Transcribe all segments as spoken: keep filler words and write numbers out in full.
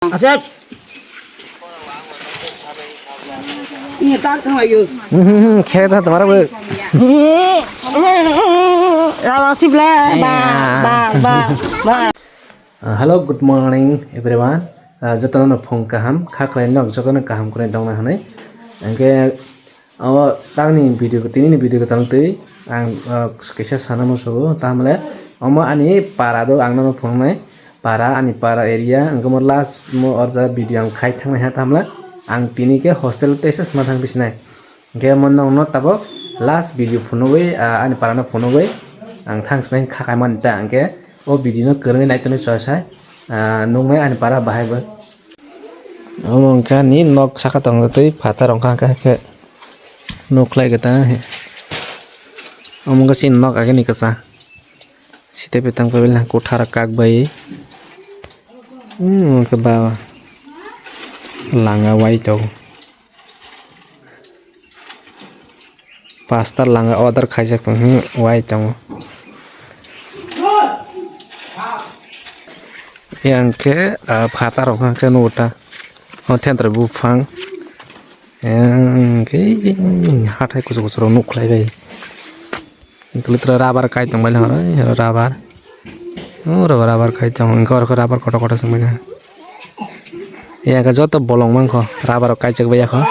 Asik. Ini tak sama yuk. Hmm, khe ta tomar bo. Lama sih bla. Ba, ba, ba, ba. Ah, hello, good morning everyone. Ah, jotono no phung kaham, kha khlai nok jotono kaham kwrwi dongna hwnwi. Hwnkhe o tangni video, tinini video kwtal twi ang, ah, kisa sana musugo, tamle omo ani para do ang nono phunuknai, para, ani para area, hwnkhe omo last mo orja video ang khai thangnai ha, tamle ang tini khe hostel teisa sma thang bisinai. Hwnkhe omo nokno tabuk last video phunugwi, ah, ani parano phunugwi ang thang sinai kha kaimani ta, hwnkhe o video no kwrwngwi naitonwi choi sai, ah, nuknai ani para bahai bo. Omo wngkha ani nok saka tongo tei phatar wngkha, hwnkhe khe nukhlai khe ta. Omo wngkha chini nok agini kwchang. Site petang paibela kuthar kak bai. Hmm, wngkha ba langa wai tongo. Pastor langa order khaijak tong, hmm, wai tongo. Yang khe, ah, phatar rok hwnkhe nugo ta. O thentra buphang. Yang khe hathai kuchuk kuchuk rok nukhlai bai. Kwlwktra rubber kai tong bai hwnwi, rubber. O rubber, rubber kai tong, wngkha orokhe rubber kotor kotor swng bai. Yang khe joto bolong mankho, rubber rok kaijak bai yakho.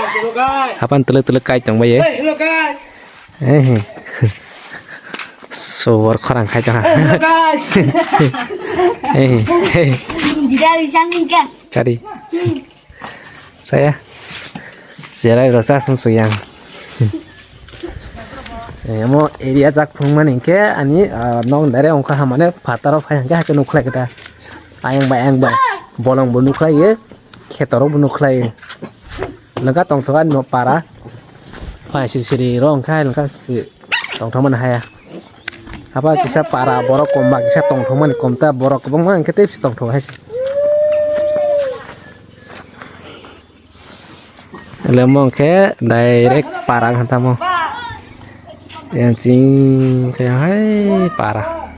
Hapan twlwk twlwk kai tong bai. Eh, eh. Sobor khorang khai tong ha. Eh, eh. Chari. Saya. Jerai rasa sum suyang. Eh, omo area jak phung mani hwnkhe ani, ah, nok direct wngkha ha mane phataro phai hwnkhe hakhe nukhlai khe ta. Ayang bai ayang bai. Bolong bo nukhlai ye, khetorok bo nukhlai ye. Nokha tongthok ani para. Phai siri siri ro wngkha nokha siri. Tongthokmani haya. Abo kisa para borok kom ba kisa tongthokmani kom ta borok kwbangma hwnkhe tei tongthok hai se. Lemo hwnkhe direct para wngkha tamo. Yang ching khe hai para.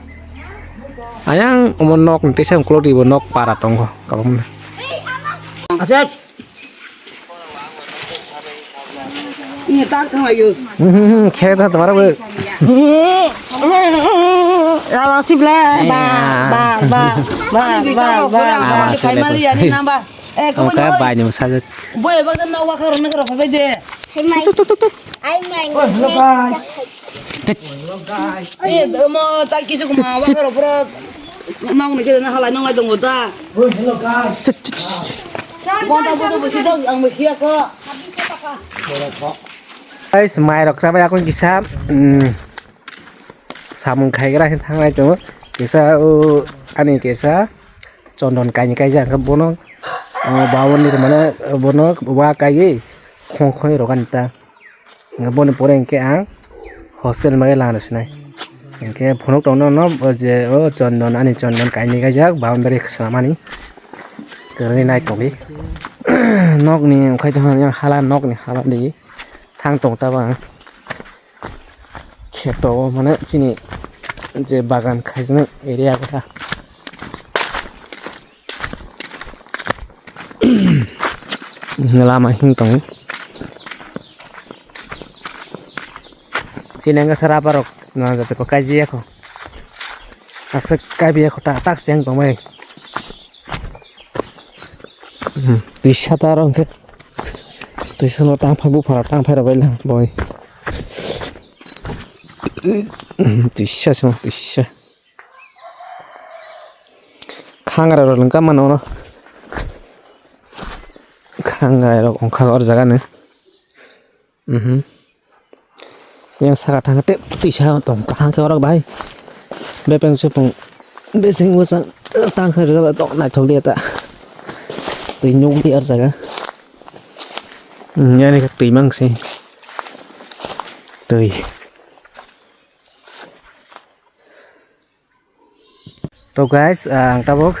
Ayang omo nok ni teisa ukulok ribo nok para tongo kwbangma. Asik. Ini tak sama yuk. Hmm, hmm, hmm, khe ta tomar bo. Lama sih bla. Ba, ba, ba, ba, ba, ba, ba. Lama sih bla. Family ya ni namba. Eh, kamu Oka ni bai ni sajak. Boy, ba kan nawa karo na karo bai de. Hai mai. Tuk, tuk, tuk, tuk. Ai mai. Oh, hello, guys. Eh, mo ta kisu kuma wa karo pura. Nang ni kira na halai nang lai dong ta. Oh, hello, guys. Bonta bonta besi dong ang besi ako. Guys, mai rok sabai aku kisa. Hmm. Samung khaigra hin thangnai tongo. Kisa o ani kisa chondon kaini kaijak hwnkhe bono, o, bawon ni mane bono wa kaiwi khong khoi rok ani ta. Hwnkhe boni pore hwnkhe ang hostel bai lana sinai. Hwnkhe phunuk tongno no o je o chondon ani chondon kaini kaijak boundary khwsa mani. Kwrwngwi nai tongdi. Nokni wngkhai tongkha yang hala nokni hala di thang tong tabang. Kheto o mane chini je bagan khaijaknai area khe ta. Lama hing tongo. Chini wngkha sara borok nang jatwi kok kaijiyakho. Aswk kaibiya kho ta tak se wng tongbai. Hmm, twisa ta aro hwnkhe. Twisa no tang phai buphang rok tang phai rok bai lang boi. Hmm, twisa se twisa. Khangra rok lengka mano no. Khangra rok ongkha or jaga ni. Mhm. Yang saka thang te tisa tong kahang ke orok bai. Bepeng supung besing usang tang khe rwjak tok naithok liya ta. Twi nuk di ar jaga. Hmm, yani khe twi mang se. Twi. To guys, ah, ang tabuk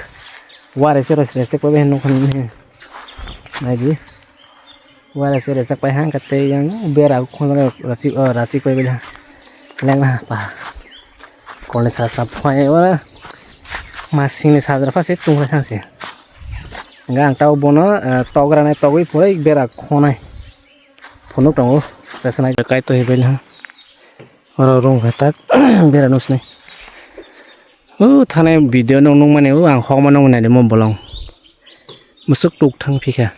wara se rosre se kobe nukha nini. Naidi. Wara se rosre pai hang kate yang bera khon rasi, oh, rasi kobe leng ha pa. Kole sa sa phai wara. Masing ni sadra pa se tung thang se. Hingke ang tabo bono, eh, tok ranai togwi pore bera khonai. Phunuk tongo, chasnai. Kai to hibai ha. Oro rung kha tak bera nusnai. O thanai video nung nung mani o ang hokma nung nai mo bolong. Musuk tuk thang phikha.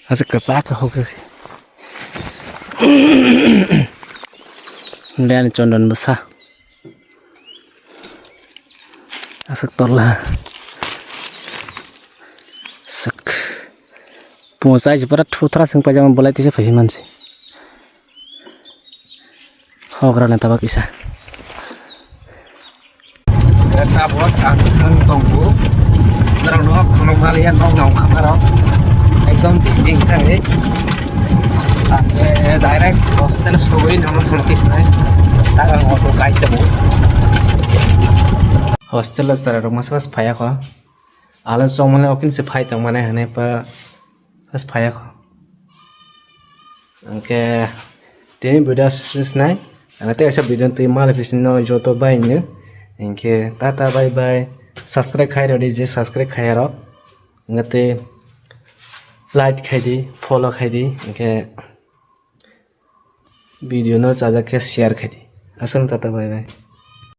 Asa kasa ka hok si. Dani chondon bwsa. Aswk torla. Sek. Pungo chai se pura thuthra seng paijak bolai tisa phai mansi. Hok rana tabak kisa. Tabok ang thang tongbu. Norok no khulum maliya nok nong khamaro. Ekdom busy thang e. Ang direct hostel sogwi nono phone kisnai. Tarang auto kai tamo. Hostel o chwrai rok masa phaya kho. Alo chongmani okhin se phai tongmani hwnwi pa pas phaya kho. Hwnkhe tini video aswk se sinai. Ang tei kaisa video twi mali phisino joto bai no. Hwnkhe tata bye bye. Subscribe khai rodi je subscribe khai rok. Hwnkhe tei like khai di, follow khai di. Hwnkhe video no chajak khe share khai di. Aswk tata bye bye.